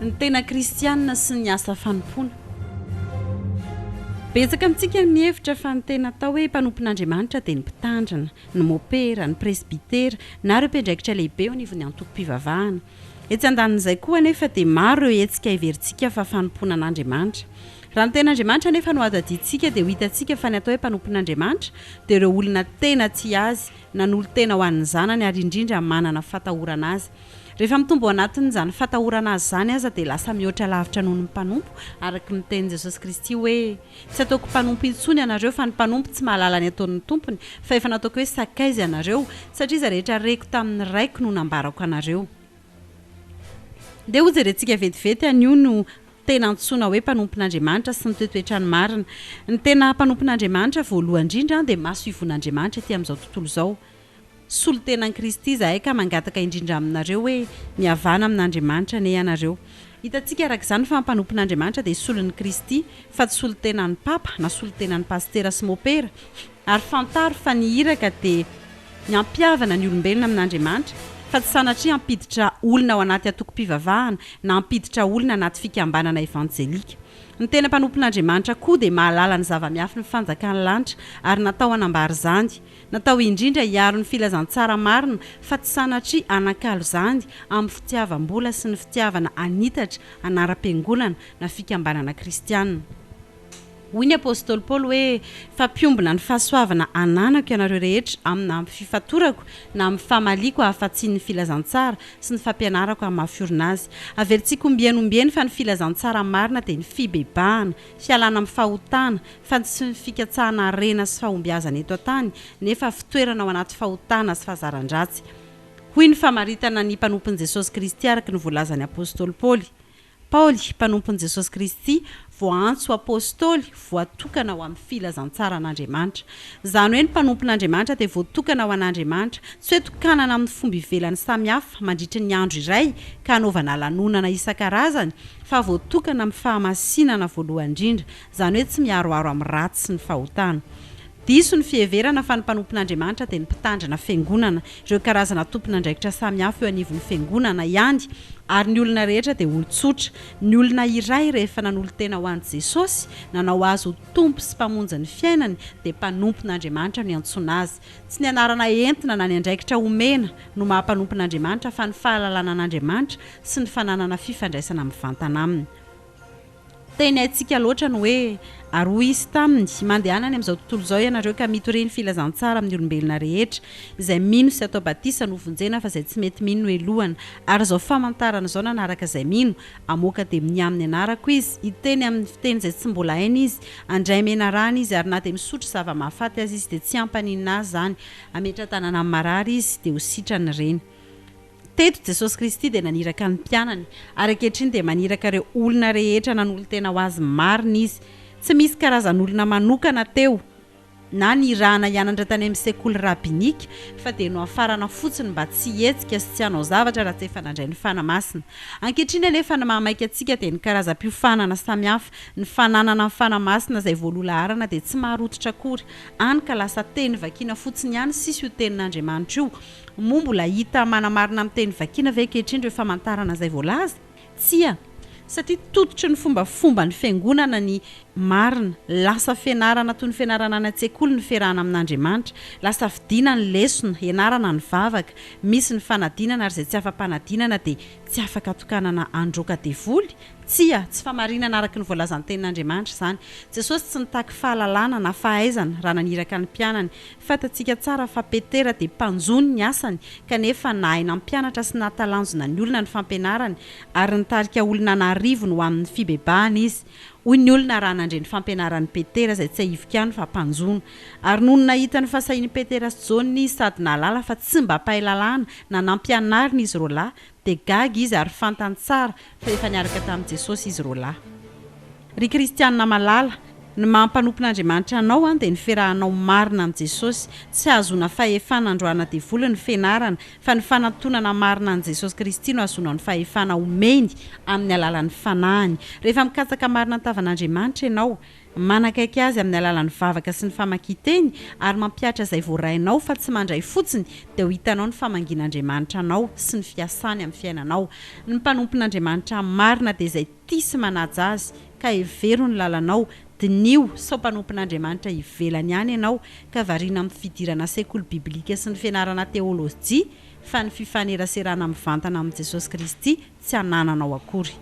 Ny tena kristianina sy ny asa fanompoana. Betsaka amintsika ny mihevitra fa ny tena atao hoe mpanompon'Andriamanitra dia ny mpitandrina, ny mopera, ny presbytera, na ireo mpiandraikitra lehibe eo anivon'ny antokom-pivavahana. Etsy andanin'izay koa anefa dia maro ireo hetsika heverintsika fa fanompoana an'Andriamanitra. Raha ny tenin'Andriamanitra anefa no hadihadiantsika dia ho hitantsika fa ny atao hoe mpanompon'Andriamanitra dia ireo olona tena tia Azy, nanolo-tena ho an'ny Zanany ary indrindra manana fatahorana Azy. Rehefa mitombo ao anatin'izany fatahorana azy izany aza dia lasa mihoatra lavitra noho ny mpanompo, araka ny tenin'i Jesosy Kristy hoe, Tsy ataoko mpanompo intsony ianareo, fa ny mpanompo tsy mahalala ny ataon'ny tompony, fa efa nataoko hoe sakaiza ianareo, satria izay rehetra reko tamin'ny Raiko no nambarako anareo. Ndeha hojerentsika vetivety anio no tena antsoina hoe mpanompon'Andriamanitra sy ny toetoetrany marina. Ny tena mpanompon'Andriamanitra voalohany indrindra dia maso ivon'Andriamanitra ety amin'izao tontolo izao. Solontenan'i Kristy izahay ka mangataka indrindra aminareo hoe, mihavàna amin'Andriamanitra anie ianareo. Hitantsika araka izany fa ny mpanompon'Andriamanitra dia solon'i Kristy, fa tsy solontenan'ny Papa, na solontenan'ny pasitera sy mopera. Ary fantaro fa ny iraka dia ny hampihavana ny olombelona amin'Andriamanitra, fa tsy sanatria hampiditra olona ao anaty antokom-pivavahana, na hampiditra olona anaty fikambanana evanjelika. Ny tena mpanompon'Andriamanitra koa dia mahalala ny zava-miafin'ny fanjakan'ny lanitra, ary natao hanambara izany. Natao indrindra hiaro ny filazantsara marina fa tsy sanatria hanakalo izany amin'ny fitiavam-bola sy ny fitiavana hanitatra anaram-piangonana na fikambanana kristiana. Hoy ny apostoly Paoly hoe, Fa mpiombona ny fahasoavana ananako ianareo rehetra amin'ny na amin'ny fifatorako na amin'ny famaliako ahafatsian'ny filazantsara sy ny fampianarako hamafiorina azy. Averintsika ombieny ombieny fa ny filazantsara marina dia ny fibebahana, fialana amin'ny fahotana, fa tsy ny fikatsahana harena sy fahombiazana eto an-tany, nefa fitoerana ao anaty fahotana sy fahazaran-dratsy. Hoy ny famaritana ny mpanompon'i Jesosy Kristy araka ny voalazan'ny apostoly Paoly. Paoly, mpanompon'i Jesosy Kristy, voaantso ho apostoly, voatokana ho amin'ny filazantsaran'Andriamanitra. Izany hoe ny mpanompon'Andriamanitra dia voatokana ho an'Andriamanitra, tsy hoe tokanana amin'ny fomba ivelany samihafa mandritry ny andro iray ka hanaovana lanonana isan-karazany, fa voatokana amin'ny fahamasinana voalohany indrindra, izany hoe tsy miharoharo amin'ny ratsy sy ny fahotana. Diso ny fiheverana fa ny mpanompon'Andriamanitra dia ny mpitandrina fiangonana, ireo karazana tompon'andraikitra samihafa eo anivon'ny fiangonana ihany, ary ny olona rehetra dia olon-tsotra. Ny olona iray rehefa nanolo-tena ho an'i Jesosy, nanao Azy ho Tompo sy Mpamonjy ny fiainany, dia mpanompon'Andriamanitra no iantsoana azy. Tsy ny anarana entina na ny andraikitra omena no maha mpanompon'Andriamanitra fa ny fahalalana an'Andriamanitra sy ny fananana fifandraisana mivantana Aminy. Teny haintsika loatra ny hoe, Ary hoy Izy taminy, Mandehana any amin'izao tontolo izao ianareo ka mitoria ny filazantsara amin'ny olombelona rehetra. Izay mino sy atao batisa no vonjena fa izay tsy mety mino no helohana. Ary izao famantarana izao nanaraka izay mino, hamoaka demonia amin'ny anarako izy, hiteny amin'ny fiteny izay tsy mbola hainy izy, handray menarana izy, ary na dia misotro zava-mahafaty aza izy dia tsy hampaninona azy izany, hametra-tanana amin'ny marary izy dia ho sitrana ireny. Teto Jesosy Kristy dia naniraka ny mpianany, ary ankehitriny dia maniraka ireo olona rehetra nanolo-tena ho Azy marina Izy. Tsy misy karazan'olona manokana teo, na nirahana hianatra tany amin'ny sekoly rabinika, fa dia nohafarana fotsiny mba tsy hihetsika sy tsy hanao zavatra raha tsy efa nandray ny Fanahy Masina. Ankehitriny anefa ny mahamaika antsika dia ny karazam-piofanana samihafa, ny fananana ny Fanahy Masina izay voaloha laharana dia tsy maharototra akory, hany ka lasa teny vakiana fotsiny ihany sisa io Tenin'Andriamanitra io. Moa mbola hita manamarina amin'ny teny vakiana ve ankehitriny ireo famantarana izay voalaza? Tsia, satria tototry ny fombafomban'ny fiangonana ny marina. Lasa fianarana toy ny fianarana any an-tsekoly ny fiarahana amin'Andriamanitra. Lasa vidiana ny lesona, ianarana ny vavaka, misy ny fanadinana ary izay tsy afa-panadinana dia tsy afaka tokanana handroaka devoly? Tsia, tsy famarinana araka ny voalazan'ny Tenin'Andriamanitra izany. Jesosy tsy nitaky fahalalana na fahaizana raha naniraka ny mpianany. Fantatsika tsara fa Petera dia mpanjono ny asany, kanefa nahay nampianatra sy nahatalanjona ny olona ny fampianarany, ary nitarika olona an'arivony ho amin'ny fibebahana izy. Hoy ny olona raha nandre ny fampianaran'i Petera, izay tsiahiviko ihany fa mpanjono. Ary nony nahita ny fahasahian'i Petera sy Jaona izy sady nahalala fa tsy mba mpahay lalàna na nampianarina izy roalahy, dia gaga izy ary fantany tsara fa efa niaraka tamin'i Jesosy izy roalahy. Ry kristianina malala, Ny maha mpanompon'Andriamanitra anao dia ny fiarahanao marina amin'i Jesosy. Tsy ahazoana fahefana androana devoly ny fianarana, fa ny fanantonana marina an'i Jesosy Kristy no ahazoanao ny fahefana omeny amin'ny alalan'ny Fanahiny. Rehefa mikatsaka marina ny tavan'Andriamanitra ianao, manakaiky Azy amin'ny alalan'ny vavaka sy ny famakian-teny, ary mampihatra izay voarainao fa tsy mandray fotsiny, dia ho hitanao ny famangian'Andriamanitra anao sy ny fiasany amin'ny fiainanao. Ny mpanompon'Andriamanitra marina dia izay tia sy manaja Azy, ka hevero ny lalanao, diniho sao mpanompon'Andriamanitra ivelany ihany ianao ka variana amin'ny fidirana sekoly biblika sy ny fianarana teolojia fa ny fifaneraserana mivantana amin'i Jesosy Kristy tsy anananao akory.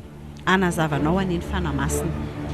Hanazava anao anie ny Fanahy Masina.